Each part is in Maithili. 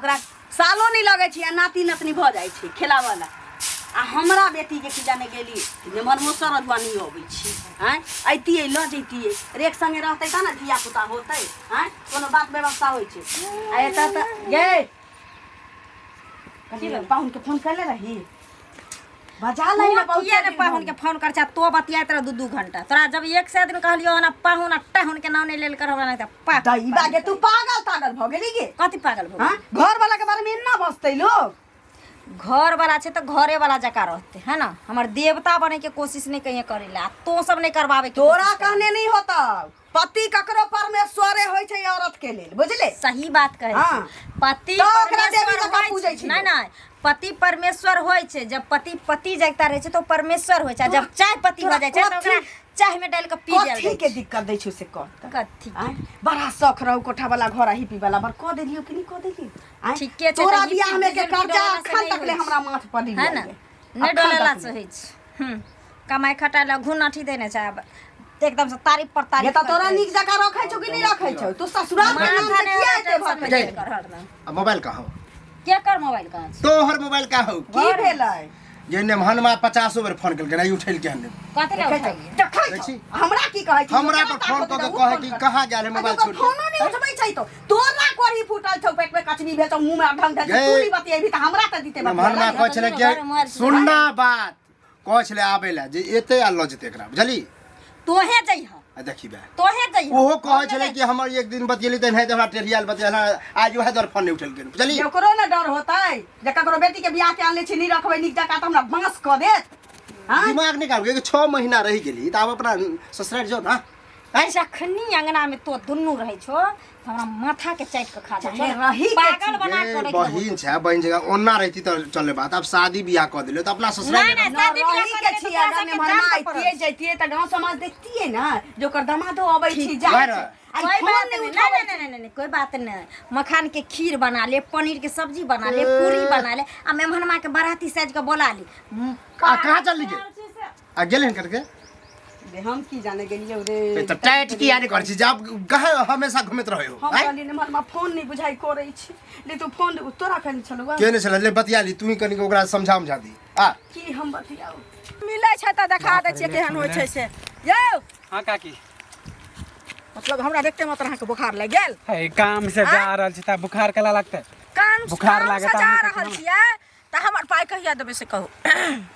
ओकरा सालो नहि लगै छै आ नाति नतनी भऽ जाइ छै खेलावला। आ हमरा बेटीके की जाने गेली नेमहर मोसर अधुआ नहि अबै छै। आँय, अइतियै लऽ जैतियै रे, एक संगे रहतै तब ने धिया पुता होतै। आँय, कोनो बात व्यवस्था होइ छै? आ एतऽ तऽ गे कथी पाहुनके फोन कैले रही, बजा लै ने। तू किया ने पाहुन के फोन कर छा? तो बतियाइत रह 2-2 घंटा। तोरा जब एक से दिन कहलियो ना पाहुन आ टाहुन के नाम नहीं लेल कर हमरा, नहीं त पा दई बागे, तू पागल तागल भऽ गेली गे? कथी पागल भऽ? हाँ, घर वाला के बारे में एना बजतै लोग? घर वाला छै तऽ घरे वाला जकाँ रहते है ना। हमर देवता बने के कोशिश नहीं कहीं करेला, आ तो सब नहीं करवावे के तोरा कोशिश। कहने नहीं होता, पति ककरो परमेश्वरे होइ छै औरत के लेल, बुझले? सही बात कहै हाँ। छी। पति तऽ ओकरा देवी परमेश्वर जकाँ होइ पूजै छै। छै नहि लोक। नहि, पति परमेश्वर होइ छै। जब पति पति जगता रहै छै तऽ ओ परमेश्वर होइ छै, आ जब चाय पति तोरा भऽ जाइ छै तऽ ओकरा कथी- चाय में डालि कऽ पी जायल कथी जाइ के छै। दिक्कत दै छौ से कह तऽ। कथी? आँय, बड़ा शौख रहू कोठा वाला घर आ हिप्पी वाला पर, कऽ देलियौ कि नहि कऽ देलियौ? आँय, ठीके छै। तोरा तऽ बियाह में के हिप्पी कर्जा डोलेला से अखन नहि तक ले होइ हमरा माथ पर है ने? नहि अखन डोलेला तक से होइ छै। कमाइ खटाइ लए घुन अथी देने छै, आब एकदम से तारीफ पर ये तारीफ तऽ तोरा करैत नीक जकाँ रखै छौ कि नहि रखै छौ? तू ससुराल के नाम माथा से नहि किया हमरा एते टेंशन भऽ में गेलै? देल कर हरदम। आ मोबाइल कहाँ हो? केकर मोबाइल कहाँ छै? तोहर मोबाइल का हो? की भेलै? जे नेमहनमा 50 बेर फोन केलकै, नहीं उठेलकै हन। कथी लए देखै छौ, उठैलियै? देखै देखै छौ, छी। हमरा की कहै छी? हमरा ओकरा पर फोन ताकत कऽ के दे, ओ कहै फोन कि कर। कहाँ गेल है आ मोबाइल ओकर छोड़ के? फोनो नहि उठबै छै तो तोरा कोढ़ी फूटल छौ, पेट में कचनी भेल छौ, मुंह में ढंग ढंग गे। तू नहीं बतियेबी तऽ हमरा तऽ दिते नेमहनमा बतियाला। कहै छलै घरमे मोबाइल कि छै। सुनना बात कहै छलै आबै लए जे एतै आ लऽ जेतै एकरा, बुझली? तोहे जइह। आ देखी बे। तोहे जइह। ओहो कहै छलै कि हमर एक दिन बतियेली तऽ नहि तऽ हमरा टेढ़ियाल बतियाल, आज वएह दुआरे फोन नहि उठेलकै, बुझली? जे ओकरो ने डर होतै जे ककरो बेटी के बियाह के आनले छी, नहीं रखबै नीक जकाँ तऽ हमरा बाँस कऽ देत। हाँ? दिमाग निकाल के 6 महीना रहि गेली तऽ आब अपना ससुरारि जाउ ना। आँय? जखनी अंगना में तो दुनू रहै छो तऽ हमरा माथा के चाटि के खा जाइ चाहे छो। रही के पागल बना ए, के रखि देबो। बहिन छै, बहिन जगह ओना रहिती तऽ चले बात, आब शादी बियाह कऽ देलियै तऽ अपना ससुरारि नहि, नहि, न शादी बियाह रही कऽ के देलियै छी तऽ तोरा अगर सबके मेहमान जान पर अइतियै पड़ल। जैतियै तऽ गाँव समाज देखतियै ने जे ओकर दमादो अबै छी जाइ वएह छै। ने। आ ई कोई फोन बात नहि नहीं, उठाबै। नहीं नहीं नहीं नहीं, कोई बात नहीं। मखान के खीर बना ले, पनीर के सब्जी बना ले, पूरी बना ले आ मेहमानमा के बाराती साज के बोला ली। आ कहाँ चलली गे? आ गेलै हन करके? रे, हम की जाने गेलियै रे। ए, तऽ टाइट किया नहि करै छी? जब कहाँ हमेशा घुमैत रहै हो? हम आँय? कहलियै ने फोन नहि बुझाइ करै छी, ले तू फोन तोरा कहने छलौ। के नहि छलै? ले बतिया ली तू ही, कनिक ओकरा समझा उमझा दी आ। की हम बतियाउ? मिलै छै तऽ देखा दै छियै केहन होइ छै से यौ। हाँ काकी। मतलब हमरा देखते मात्र अहाँके बोखार लागि गेल? हे, काम से जा रहल छी तऽ बुखार केला लगतै? काम बुखार काम लागत से जा अहाँके रहल केना? छियै तऽ हमर पाइ कहिया देबै से कहू।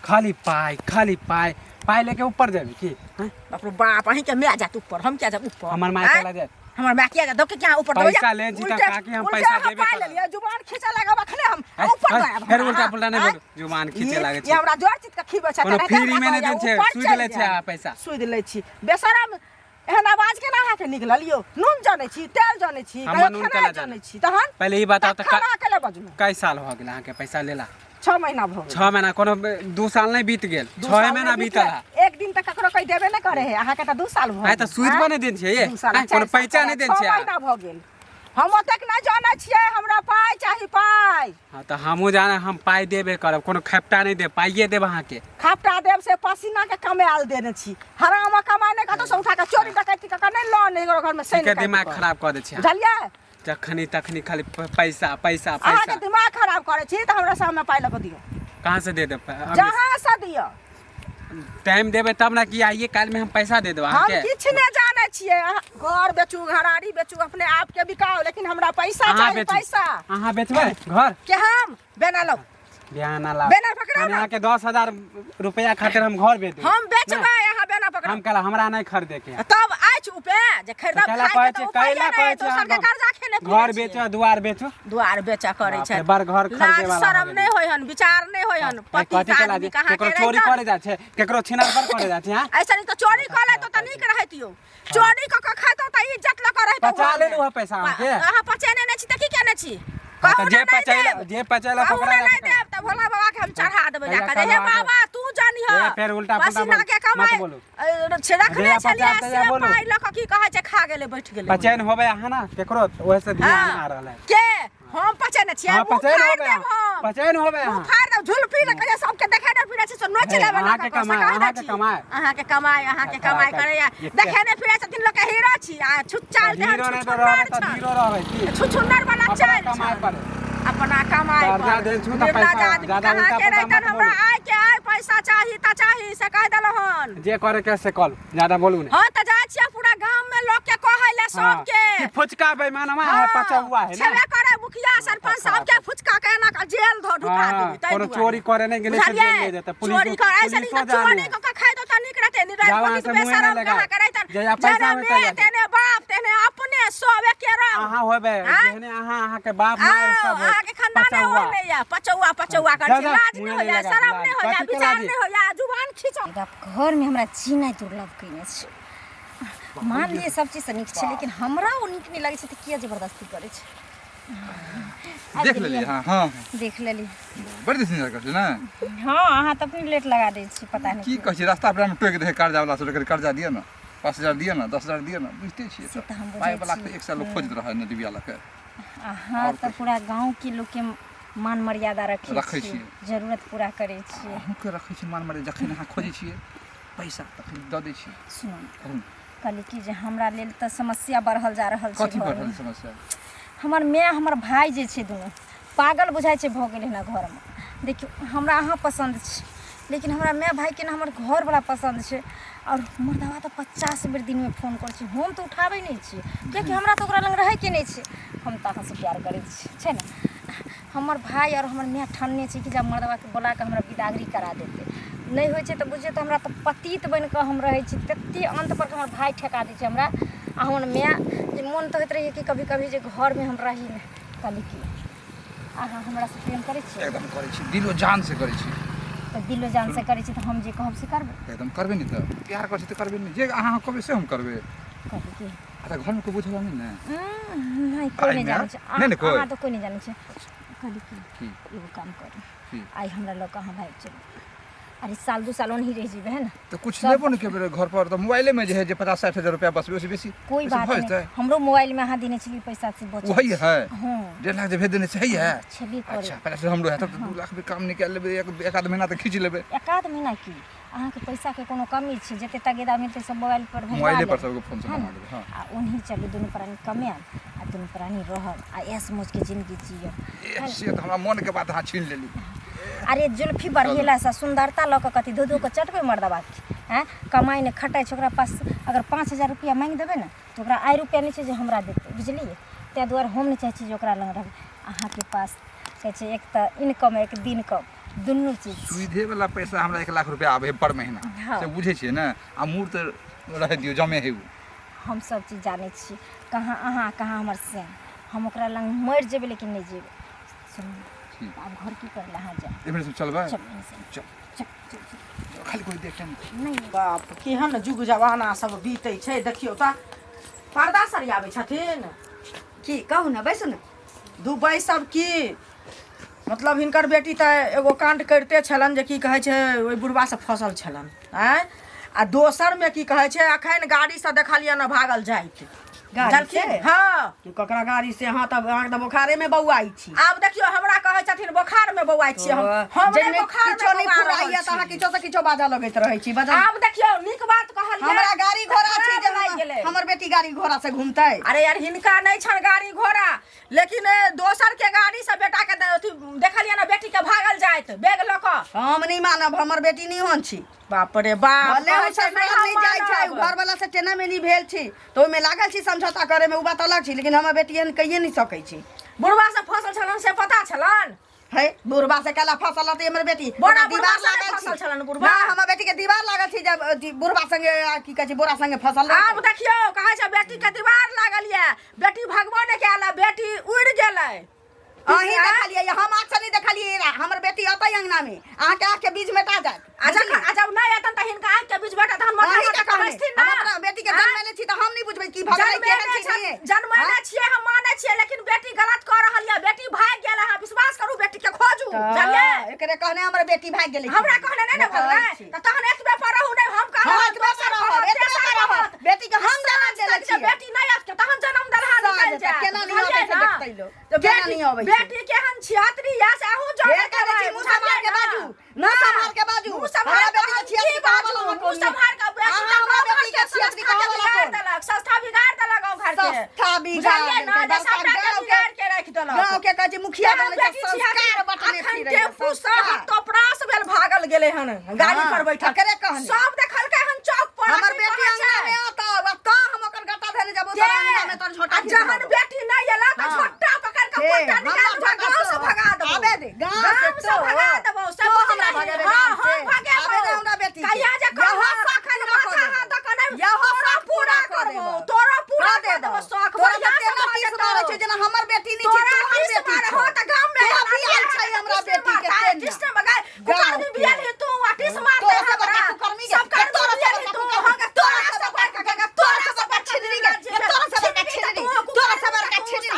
खाली पाइ, खाली पाइ, पाइ लेके ऊपर जेबै की? हैं? बाप रे बाप, अहींके माय जायत ऊपर, हम किया जायब ऊपर? हमर माय आँय? केला जायत? हमर माय किया जायत? दोके किया ऊपर देबै? पैसा ले छी तऽ काकी, हम उल्टे पैसा अहाँ देबे पाइ करब। लेलियै, जुबान खींचऽ लागब अखने हम हैं? ऊपर हैं? जायब फेर हमरा, उल्टा पुल्टा नहि आँय? बोलू, जुबान खींचे लागै ई छै। हमरा जोर चित के खीबै छै कोनो तऽ फ्री मे नहि देन छै, ऊपर सूद चलि लै छै जायब। अहाँ पैसा। सूद लै छी। बेशरम, एहन आवाज केना अहाँके निकलल यौ? नून जनै छी, तेल जनै छी, हम कहियो नून खेनाइ केना जनै जानै? छी तहन? पहिले ई बताउ तऽ तखन अहाँ केला बजलहुँ? कै साल भऽ गेल अहाँके पैसा लेला? 6 महीना भऽ गेल। 6 महीना? कोनो 2 साल नहि बीत गेल? दू 6 साल महीना नहि बीतल बीतल। है। एक दिन तऽ ककरो कहि देबे नहि करे है, अहाँके तऽ 2 साल भऽ आइ तऽ गेल। सूद आँय? पर नहि देन छियै ये? 2 साल, आँय, कोनो 4 साल, पैसा नहि देन 6 छियै? महीना भऽ गेल। हम ओतेक नहि जानै छियै, हमरा पाइ चाही, पाइ। हाँ तऽ हमहूँ जाने, हम पाइ देबे करब, कोनो खपटा नहि देब, पाइए देब अहाँके। खपटा देब से पसीना के कमायल देने छी, हराम कमाइ नहि, कतौ से उठा के चोरी डकैती कऽ के नहि लऽ नहि घर में ठीके, दिमाग खराब कऽ दै छी अहाँ। बुझलियै? जखनी तखनी खाली पैसा पैसा अहाँके पैसा। दिमाग खराब करै छी तऽ हमरा सामने पाइ लऽ कऽ दियौ। कहाँ से दे देब? जहाँ से दियौ। टाइम देबै तब ने कि आइए काल्हि में हम पैसा दे देब हम अहाँके। किछु नहि जानै छियै, अहाँ घर बेचू, घरारी बेचू, अपने आप के बिकाउ, लेकिन हमरा पैसा अहाँ चाही। बेचू। पैसा। अहाँ बेचबै घर के हम बेना लौ। बिहान ला बेना पकड़ाउ माने ना। अहाँके 10,000 रुपया खातिर हम घर बेच देब? हम बेचबै, अहाँ बेना पकड़ाउ। हम कहला हमरा नहि खरीदे के है। तब अछि उपाय जे खरीदब कैला खाय कहै के छै, तऽ उपाये कैला नहि, कहै छै दोसर के अहाँ कर्जा खेने पीने घर छियै। बेचो, दुआर बेचो। दुआर बेचऽ करै बाप छै। रे, बड़ घर खरीदे लाज वाला शरम भऽ गेलै। नहि होइ हन, विचार नहि होइ हन। पति कथी के केला आदमी जे कहाँ केकरो के चोरी रहितन? करे जाइ छै, केकरो छिनार पर करे जाइ छै? हाँ, ऐसे नहीं तो चोरी कऽ लेतो तऽ नीक रहैत यौ। चोरी कऽ कऽ खाइतो तऽ इज्जत लऽ कऽ रहितौ पचा घरमे। लेलहुँ हँ पैसा अहाँके? अहाँ पचेने नहि छी तऽ की केने छी? हाँ, तऽ कहू जे ने नहि पचैला देब। जे पचैला कहू पकड़ा ने जाय नहि तऽ देब तऽ भोला बाबा के हम चढ़ा देबै भैया जाकऽ जे हे कहलहुँ अहाँके- बाबा तू जानिह। ए, फेर उल्टा पुल्टा पसीना के मत कमाइ बोलू। छै रखने जहिया छलियै पचायब तहिया से बोलू। पाइ लऽ कऽ की कहै छै खा गेलै, बैठ गेलै। पचैन होबै अहाँ ना केकरो, ओहे से ध्यान हाँ। आ रहल है। के हम पचेने छियै? हाँ, मुँह पचैन फाड़ि होबै देब अहाँ। हम। पचैन होबै मुँह अहाँ। फाड़ि देब, झुलफी लऽ कऽ जे सबके देखे नहि फिरै छै से नोचि हे, लेबै लऽ अहाँके कऽ, से कमाइ, कहि दै अहाँके छी। कमाइ। अहाँके कमाइ, अहाँके अच्छा, कमाइ अच्छा, करैया। ये देखे नहि फिरै छथिन लोकके हीरो छी आ छुच्चा हीरो नहि तऽ रहबै तऽ छुछुन्नर जीरो रहबै की? छुछुन्नर वाला अपना चालि कमाइ छनि। पर। अपना कमाई कर्जा पर। देन छू तऽ निर्लज पैसा आदमी ज्यादा कहाँ उल्टा के पुल्टा रहितन मत हमरा बोलू। आय के आय पैसा चाही तऽ चाही से कहि देलहुँ जे करे के से कल ज्यादा बोलू नहीं हाँ तऽ जाइ छियै पूरा गाम में लोग के कहै ले हाँ, सबके कि फुचका बेईमानवा है पचा हुआ है ना छेबे करे मुखिया सरपंच सबके फुचका के एना के जेल धो ढुका हाँ, देबै ताहि कोनो दुआरे। चोरी करे नहीं गेलै से बुझलियै? जेल ले जेतै, पुलिस- चोरी कर ऐसे पुलिसो नहीं तऽ जाने चोरी है। कऽ के खाइ दो तऽ नीक रहतै निराइ जाओ वहाँ पतित से मुँहे बेशरम नहीं कहाँ लगाओ। के रहितन जहिया पैसा जेने होतै माय तहिया तेने बाप तेने अपने सब एके रंग अहाँ होबे आँय? जेहने अहाँ अहाँ के बाप माय आओ, सब होय। अहाँके खानदाने पचौआ। ओहने यऽ पचौआ पचौआ करै जा, छी जा, लाज नहि मुँहे होइया नहीं लगा, शरम लाज। नहि होइया कथी के विचार लाजी? नहि होइया जुबान खींचो बाप घरमे हमरा जीनाइ दुर्लभ कयने छै मान लिअ सब चीजसँ नीक छै लेकिन हमरा ओ नीक नहि लगै छै तऽ किया जबरदस्ती करै छै आबि देख गेलियै। लेलियै हँ हँ देख लेली बड़ दिन इंतजार करछियै ने हँ अहाँ तऽ अपने लेट लगा दै छी पता नहि की कहै छी रास्ता पेरामे टोकि दै कर्जा वाला सब कर्जा दिअ ने 5,000 दिअ ने 10,000 दिअ ने बुझिते छियै से तऽ हम बुझै पाइ वाला छी। के एक साल लोक खोजैत रहै ने डिबिया लऽ के अहाँ आओर तऽ पूरा गाँवके लोकके मान मर्यादा रखै रखै छियै छियै। जरूरत पूरा करै छियै अहूँके रखै छी मान मर्यादा जखन अहाँ खोजै छियै पैसा तखन दऽ दै छियै सुनू ने कहू ने कहली कि जे हमरा लेल तऽ समस्या बढ़ल जा रहल छै कथी घरमे। बढ़ल समस्या हमर माय हमर भाय जे छै दुनू पागल बुझाइ छै भऽ गेलै हन घरमे देखियौ हमरा अहाँ पसन्द छै लेकिन हमरा माय भायके ने हमर घरवला पसन्द छै आओर मर्दवा तऽ 50 बेर दिनमे फोन करै छै हम तऽ उठाबै नहि छियै किएकि हमरा तऽ ओकरा लग रहैके नहि छै हम तऽ अहाँसँ प्यार करै छी छै ने हमर भाय आओर हमर माय ठानने छै कि जब मर्दवाके बोला कऽ हमरा बिदागरी करा देतै नहि होइ छै तऽ बुझियौ तऽ हमरा तऽ पतित बनि कऽ हम रहै छी ततेक अन्तपर हमर भाय ठेका दै छै हमरा आ हमर माय जे मोन तऽ होइत रहैए कि कभी कभी जे घरमे हम रही नहि कहली कि अहाँ हमरासँ प्रेम करै छी एकदम करै छी दिलो जान से करै छी तऽ दिलो जान से करै छी तऽ हम जे कहब से करबै एकदम करबै नहि तऽ प्यार करै छी तऽ करबै नहि जे अहाँ कहबै से हम करबै कहली कि अच्छा घरमे कोइ बुझल नहि ने नहि कोइ नहि आइ जानै छै नहि ने कोइ? अहाँ तऽ कोइ नहि जानै छै कहली कि की एगो काम करू की आइ हमरा लऽ कऽ अहाँ भागि चलू अरे साल दू साल ओनही रहि जेबै है ने तऽ किछु लेबो नहि केबै घर पर तऽ मोबाइलेमे जे है जे 50-60 हजार रुपया बस ओहिसँ बेसी कोई ओहिसँ बात भऽ नहीं जेतै हमरो मोबाइल में अहाँ देने छलियै पैसा से बचल वही है हाँ 1.5 लाख जे भेज देने छै है छेबे करे अच्छा 50 हमरो है तब तऽ 2 लाख भी काम निकालि लेबै एक आध महीना तऽ खींच लेबै एक आध महीना की अहाँके पैसाके कोनो कमी छै जते तगेदा मिलतै सब मोबाइल पर भेजवा मोबाइले पर लेब। सबके फोन से है मंगा ने? लेबै हाँ आ ओनही चलू दुनू प्राणी कमायब आ दुनू प्राणी रहब आ ऐश मौजके जिंदगी जियब ए, से तऽ हमरा मोनके बात अहाँ छीन लेली अरे जुल्फी बढ़ेलासँ सुन्दरता लऽ कऽ कथी धो धो कऽ चटबै मर्दबाके आँय कमाइ नहि खटाइ छै ओकरा पास अगर 5,000 रुपैआ माँगि देबै ने तऽ ओकरा आइ रुपैआ नहि छै जे हमरा देतै बुझलियै ताहि दुआरे हम नहि चाहै छी जे ओकरा लग रहबै अहाँके पास कहै छै एक तऽ इनकम एक दिन कम दुनू चीज छै। सुविधे वाला पैसा हमरा 1 लाख रुपया आबै है पर महीना हाँ। से बुझै छियै ने आ मूर तऽ रहै दियौ जमे है उ हम सब चीज जानै छी कहाँ अहाँ कहाँ हमर सैन हम ओकरा लग मरि जेबै लेकिन नहि जेबै सुनू की? आब घर की करै लए अहाँ जाउ एम्हर से चलबै चलू एहिसँ। चल चल चल चल। खाली कोइ देखै नहि नहि बाप केहन जुग जमाना सब बीतै छै देखियौ तऽ पर्दा सरियाबै छथिन की कहू ने बैसू ने दुबई सब की मतलब हिनकर बेटी तऽ एगो काण्ड करिते छलनि जे की कहै छै ओहि बुढ़बासँ फसल छलनि आँय आ दोसरमे की कहै छै अखन गाड़ीसँ देखलियनि हँ भागल जाइत गाड़ी बुझलखिन से? हँ कि ककरा गाड़ी से अहाँ तऽ अहाँके तऽ बोखारे में बौआइ छी आब देखियौ हमरा कहै छथिन बोखार में बौआइ छियै हम हम जे नहि नहि बोखार किछो में नहि बौआ रहल फुराइया तऽ अहाँ छी। किछो से किछो बाजऽ लगैत रहै छी बजल आब देखियौ नीक बात कहलियै हमरा गाड़ी घोड़ा छै जे खराब लागि गेलै हमर बेटी गाड़ी घोड़ा से घूमतै अरे यार हिनका नहि छनि गाड़ी घोड़ा लेकिन दोसर के गाड़ी से बेटा के अथी देखलियै ने बेटी के भागल जाइत बैग लऽ कऽ हम नहि मानब हमर बेटी नहि होन छी बाप रे बाप भले हम कहै छै, ससुराल नहि नहि जाइ छै मानब। घर वाला से टेना मेनी भेल छी तऽ ओहिमे लागल छी समझौता करे में उ बात अलग छी लेकिन हमर बेटी एहन कहिए नहि सकै छी बुढ़वा से फसल छलन से पता छलन है बुढ़बा से केला फसल होतै हमर बेटी बोरा ओकरा बुढ़बा दीवार से लागल फसल छी छलन बुढ़बा। ना हमर बेटी के दीवार लागल छी जब अथी बुढ़बा संगे आ, की कहै छै बोरा संगे फसल आब देखियौ कहै छै बेटी के दीवार लागल ये बेटी भगबो नहि कयल बेटी उड़ि गेलै अहीं देखलियै हम आँख से नहि देखलियै हमर बेटी अतै अंगना में अहाँके आँख के बीच मेटा जायत आ जखन आ जब नहि एतन तऽ हिनका आँखि के बीच भेटत तहन मोटा अहीं मोटा के कहने बैसथिन हम ना अपना बेटी के आँय? जन्मेले छी तऽ हम नहि बुझबै की भगलै केहन जन्मेने छी छथि- नहि। जन्मेने छियै हम मानै छियै लेकिन बेटी गलत कऽ रहल यऽ बेटी भागि गेल अहाँ विश्वास करू बेटी के खोजू तऽ बुझलियै एकरे कहने हमर बेटी भागि गेलै हमरा कहने नहि ने भगलै तऽ तहन एतबे पर रहू नहि हम कहलहुँ हाँ, एतबे पर रहब, एतबे पर रहब। बेटी के हम जन्म देने छियै। बेटी नहि आयत तहन जन्म देलहा साँझ निकलि तक जायत केना नहि बुझलियै अबै छै ना? देखतै लोक। तऽ केना बेटी नहि अबै छै? बेटी केहन छिहत्तरी यऽ से अहूँ फेर जनैत कहै छी हेबै, मुँह सम्हार के बुझलियै ना? बाजू मुँह सम्हार के बाजू मुँह सम्हार हमरा के बेटी के हम छिहत्तरी की कहऽ बाजू? वाला मुँह कोन? सम्हार के बेटी अहाँ तऽ हमरा गाँव बेटी के घरके छिहत्तरी संस्था कहऽ के वाला बिगाड़ कोन? देलक संस्था बिगाड़ देलक गाँव घर के संस्था बिगाड़ बुझलियै ना देलकै, जे बड़का सबटा के गाँव के- बिगाड़ के राखि देलक गाँव के कहै छै मुखिया केहन बनै छै गेलै हन गाड़ी हाँ, पर बैठल। ककरे कहने? सब देखलकै हन चौक पर। हमर अखन बेटी कहाँ अंगना छै? में अतौ आ त हम ओकर गट्टा धरे जबो के? तोरा अंगना में तोर झोटा आ खींच जहन देबौ। बेटी नहीं एला तऽ हाँ। झोटा पकड़ के हे, पोटा निकाल हमरा के गाँव से भगा देबौ। आबे दे, गाँव से गाँव से भगा देबौ। सब तो हमरा बुझलही? भगेबे हाँ, गाँव से। हम भगेबौ। आबे दे हमरा बेटी के। कहिया जे यहो कहबो शौख अखन पूरा माथा कऽ देबौ। हाथ दऽ कऽ नहि, यहो तोरा शौख पूरा पूरा कऽ करबौ, देबौ। तोरा पूरा कऽ कऽ देबौ देबौ। शौख। तोरा बढ़िआँ तऽ से तेना भऽ पीस जेतौ। मारै छौ जेना हमर बेटी नहि छै, तोरा तोहर पीस बेटी मारै छौ। हो तऽ गाम में तोरा एना बियाह बियाह छै हमरा टीस बेटी के मारतै, तेना। टीस ने बगाय, कुकर्मी गाँव के। बियाह तू आ टीस मारतै तोरा से हमरा। बड़का कुकर्मी गे। सब कर्मी तोरा से बियाह बड़का तू, कुकर्मी। हाँ गे, तोरा से बड़का कुकर्मी। तोरा से बड़का छिनरी गे। तोरा से बड़का छिनरी। तोरा से बड़का छिनरी।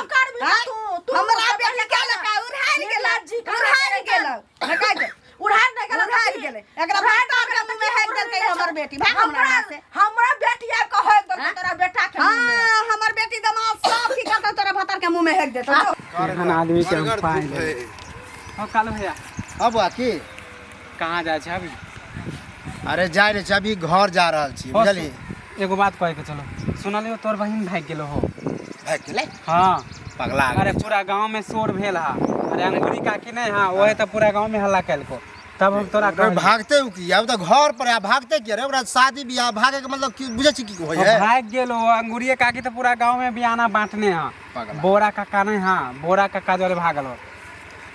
हाँ? हमरा बेटी के लका उड़ाइल गेल, उड़ाइल गेल। लगा दे। उड़ान नहि गेल, उड़ाइल गेलै। एकरा भत्ता के मुँह में हेक देलकै हमर बेटी। भाग हमरा यहाँ से। हमरा बेटी आबि कऽ हेक देलकै हाँ? तोरा बेटा के मुँह में। हाँ, हमर बेटी दमाद सब की करतौ तोरा भत्ता के मुँह में हेक देतौ। जो। एहन आदमी के हम बड़गर पाइ धूप देबै। है। हो कालू भैया। हाँ बौआ की कहाँ जाइ छै अभी? अरे जाय नहि छै, अभी घर जा रहल छी, हो, बुझलियै? एगो बात कहे के चलो, सुनलियो तोर बहिन भागि गेलो हो? भागि गेलै? हाँ। पगला अरे गेलै। पूरा गांव में शोर भेल हा। अरे अंगूरी काकी नहीं, हाँ ओहे तऽ पूरा गांव में हल्ला केलको, तब हम तोरा अरे कहलियो। भागते उ की? अब तऽ घर पर आ भागते किया रे? ओकरा शादी बियाह भागे के मतलब की बुझै छी की होइ ओ है? भागि गेल ओ अंगूरिये काकी तऽ पूरा गांव में बियाना बांटने हा। पगला। बोरा काका नहीं, हाँ बोरा काका जोरे भागल हो।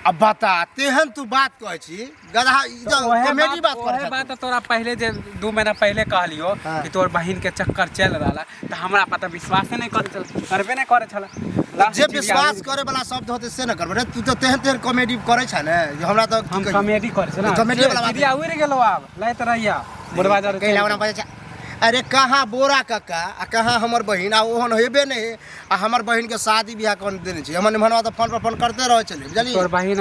अब बता, तेहन तू बात कहै छी गधा, ई तऽ तऽ ओहे कॉमेडी बात ओहे करै छह बात तू। तोरा पहले जे 2 महीना पहले कहलियो हाँ। कि तोर बहिन के चक्कर चल रहा, तऽ हमरा पता विश्वासे नहीं करे छल, करबे नहीं करे छल। लास्ट जे चिड़िया विश्वास उड़ि- करे वाला शब्द होते से न करबे रे। तू तऽ तेहन तेहन कॉमेडी करै छ ने जे हमरा तऽ की हम कहियौ। कॉमेडी करे छल ना। कॉमेडी वाला बात। चिड़िया उड़ि गेलो, आब लैत रहिया बुढ़वा जरे कैला चलि ओना गेल। बजै छै। अरे कहाँ बोरा कक्का आ कहाँ हमर बहिन, आ ओहन हेबे नहि आ हमर बहिन के शादी बियाह कौन देने छै? हमर निमहनवा तऽ फोन पर फोन करते रहै छलै, बुझलियै? तोर बहिन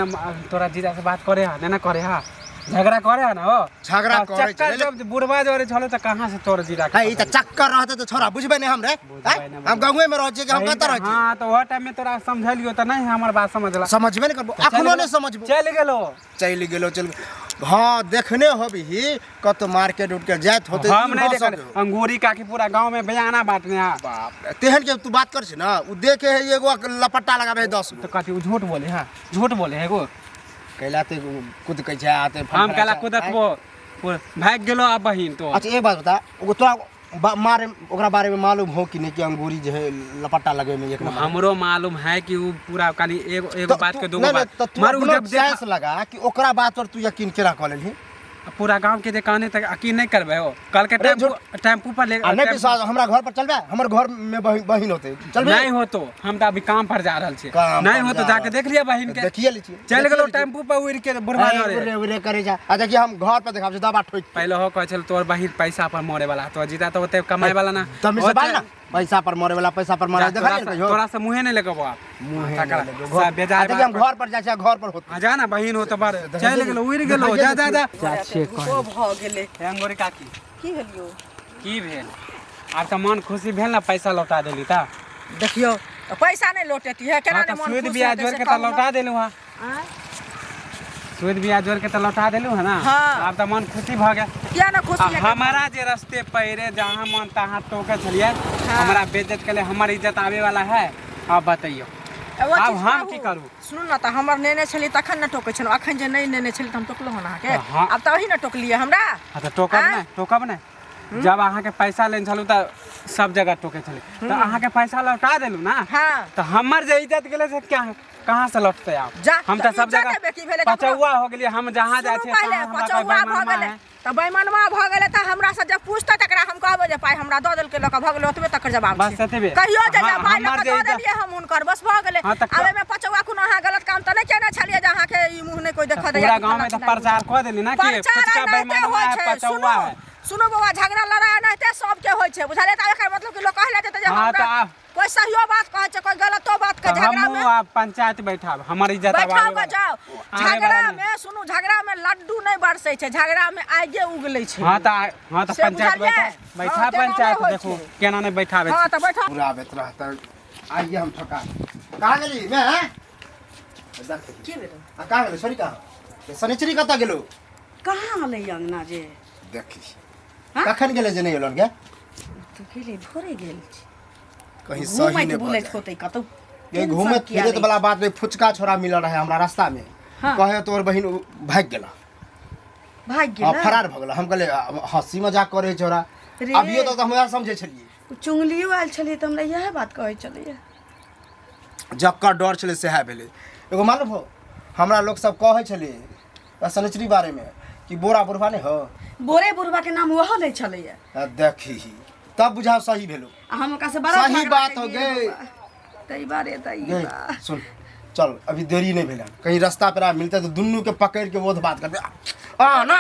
तोरा जीजा से बात करे हा नहीं ना करे हा, झगड़ा करे हा ना हो? झगड़ा आ करे चक्कर छलै। जब बुढ़वा जरे छलो तऽ कहाँ से तोर जीजा के है ई तऽ पता? चक्कर रहतै तऽ छोरा बुझबै नहि हम रे। बुझबै हैं? नहि, हम गाँवे में रहै छियै कि हम बहिन कतऽ रहै छियै? हाँ तऽ ओह टाइम में तोरा समझलियो तऽ नहीं हमर बात समझला। समझबे नहि करबो, अखनो नहि समझबो। चलि गेलो। चलि गेलो, चलि गेलो। हाँ देखने होबही कतौ मार्केट उर्केट जाइत होतै। हम ई नहीं भऽ देखल सकै। अंगूरी काकी पूरा गांव में बयाना बांटने हा। बाप रे, तेहन के तू बात कर छी ना, उ देखे है एगो लपट्टा लगाबे है 10 गो। तो कथी उ झूठ बोले हा? झूठ बोले है गो। कैला ते कुद कहै छै आते हम कैला कुदकबो? भागि गेलो अब बहिन तो। अच्छा एक बात बता, ओ तोरा मारे ओकरा बारे में मालूम हो कि नहीं कि अंगूरी जे है लपट्टा लगे में एक नंबर? हमरो मालूम है कि उ पूरा कनी एगो एगो तो बात तू- के दूगो नहीं, नहीं, बात तो तू मारू अपनो जब देखा सेंस लगा कि ओकरा बात पर तू यकीन केना कऽ लेलही? पूरा गांव के जे कहने तक यकीन नहीं करबे हो। कल के अरे टेम्पू टेम्पू पर ले आ नहीं विश्वास, हमरा घर पर चलबे, हमर घर में बहिन होते, चलबे? नहीं हो तो हम तो अभी काम पर जा रहल छी। काम नहीं पर हो तो जा जाके रहल। देख लिया बहिन के। देखिए लै छियै। चलि देखिए गेलो लै छियै। टेम्पू पर उड़ि के बुढ़वा अरे, जरे। उड़े उड़े करे जा। आ देखिए हम घर पर देखाब छै दबा ठोकि के। पहले हो कहै छल तोर बहिन पैसा पर मरे वाला, तो जीता तो ओते कमाए वाला ना। तमीज से बाज ना, पैसा पर मरे वाला, पैसा पर मरे जा, देखा तोरा नहीं से- कहियो। तोरा से मुँहे नहीं लगबो आप। मुँहे तकरा नहीं लगबो। सब बेजार आ देखिए हम बात घर पर जाइ छियै, घर पर होते। हाँ, जा ना बहिन हो तो बार देखा चलि जे- गेलो, उड़ि गेलो, देखा जा जे जा जा। देखिए। जा छियै ओ कहै। भऽ गेलै। हे अंगूरी काकी। की भेलियौ? की भेल? आब तऽ मन खुशी भेल ने पैसा लौटा देली तऽ? देखियौ तऽ पैसा नहि लौटेती है केना हाँ नहि तऽ मन सूद खुश ब्याज हेतै जोड़ से के तऽ कहू ने। लौटा देलहुँ हँ। आँय? सूद ब्याज जोड़ के तऽ लौटा देलहुँ हँ ना? हाँ। आब तऽ मन खुशी भऽ गेल। किया ने खुशी आ हेतै? हमारा जे रस्ते पैरे जहाँ मन तहाँ टोके छलियै, हमरा बेइज्जत केले, हमर इज्जत आबे वाला है? आब बतैयौ एगो आब चीज हम कहू, की करू? सुनू ने, तऽ हमर नेने छलियै तखन ने टोकै छलहुँ, अखन जे नहि नेने छलियै तऽ हम टोकलहुँ हन अहाँके? हाँ। आब तऽ अहीं ने टोकलियै हमरा। हाँ तऽ टोकब। आँय? नहि टोकब नहि? जब अहाँके पैसा लेने छलहुँ तऽ सब जगह टोके छलियै, तऽ अहाँके पैसा लौटा देलहुँ ना? हाँ। तऽ हमर जे इज्जत गेलै से क्या कहाँ से लौटतै आब? जा, हम तऽ तऽ सब इज्जत जगह हेबे की भेलै ककरो? पचौआ हो गेलियै, हम जहाँ जाइ सुनू छियै पहिले तहाँ हमरा कोइ पचौआ भऽ बेईमानमा गेलै है। तऽ बेईमानमा भऽ गेलै तऽ हमरा से जब पूछतै तकरा हम कहबै जे पाइ हमरा दऽ देलकै, लऽ कऽ भऽ गेलै, ओतबे तकर जवाब बस छै। एतबे। कहियो जे हाँ, जे पाइ लऽ हमर कऽ जे दऽ इज्जत- देलियै हम हुनकर, बस भऽ गेलै। हाँ, तऽ आब एहिमे पचौआ कोनो अहाँ गलत काम तऽ नहि केने छलियै जे अहाँके ई मुँह नहि कोइ देखऽ दैया पूरा कि गाँव में फलाँ तऽ चिल्लाँ। प्रचार कऽ देली ना कि प्रचार फुचका एनाहिते बेईमानमा होइ है, छै। पचौआ सुनू है। सुनू बौआ, झगड़ा लड़ाइ एनाहिते सबके होइ छै, बुझलियै? तऽ एकर मतलब कि लोक कहले जेतै जे हाँ, हमरा तऽ आब- कोइ सहियो बात कहै छै, कोइ गलतो बात कहै तऽ झगड़ा हमहूँ में आब पंचायत बैठाब, हमर इज्जत आब बैठाओ आबे के वाला। जाओ। आबे वाला झगड़ा नहि। में सुनू, झगड़ा में लड्डू नहि बरसै छै, झगड़ा में आगे उगलै छै। हाँ तऽ हाँ तऽ से पंचायत बुझलियै? बैठा बैठा हाँ, तेना नहि पंचायत होइ देखू छै। केना नहि बैठाबै हाँ छै। तऽ बैठा। पूरा आबैत रहतै, आइए हम ठोका। कहाँ गेली मैं? हैं? देख। की भेलै? आ कहाँ गेलो छोरी? कहाँ शनिचरी कतऽ गेलो? कहाँ हलै अंगना जे? देखी। हाँ? कखन गेलै जे नहि एलन गे? तऽ गेलै, भोरे गेल छी। कहीं सही घूमैत नहि भऽ बुलैत जाए। होतै कतौ। ये टेंशन घूमैत किया फिरैत लै वाला बात नहीं, फुचका छोरा मिलल रहे हमरा रास्ता में। हाँ। कहे तोर बहिन उ भागि गेला। भागि हाँ गेलै फरार भऽ गेल। हम कहलियै हँसी मजाक करै छौड़ा। रे। अभियो तक तऽ हम उएह समझै छलियै। चुंगलियो आयल छलियै तऽ हमरा इएह बात कहै छलैया। जकर डर छलै सएह भेलै। एगो मालूम हो, हमरा लोक सब कहै छलै शनिचरी बारेमे कि बोरा बुढ़वा नहि हो। बोरे बुढ़वा के नाम ओहो लै छलैया। आ देखी तब बुझाओ सही भेलो। आ हम ओकरा से बड़ा सही झगड़ा बात हो केलियै गई। बौआ। तै बारे तै गई बा। सुन, चल अभी देरी नहीं भेल, कहीं रास्ता पर मिलते तो दुनू के पकड़ के बोध बात करते आ ना।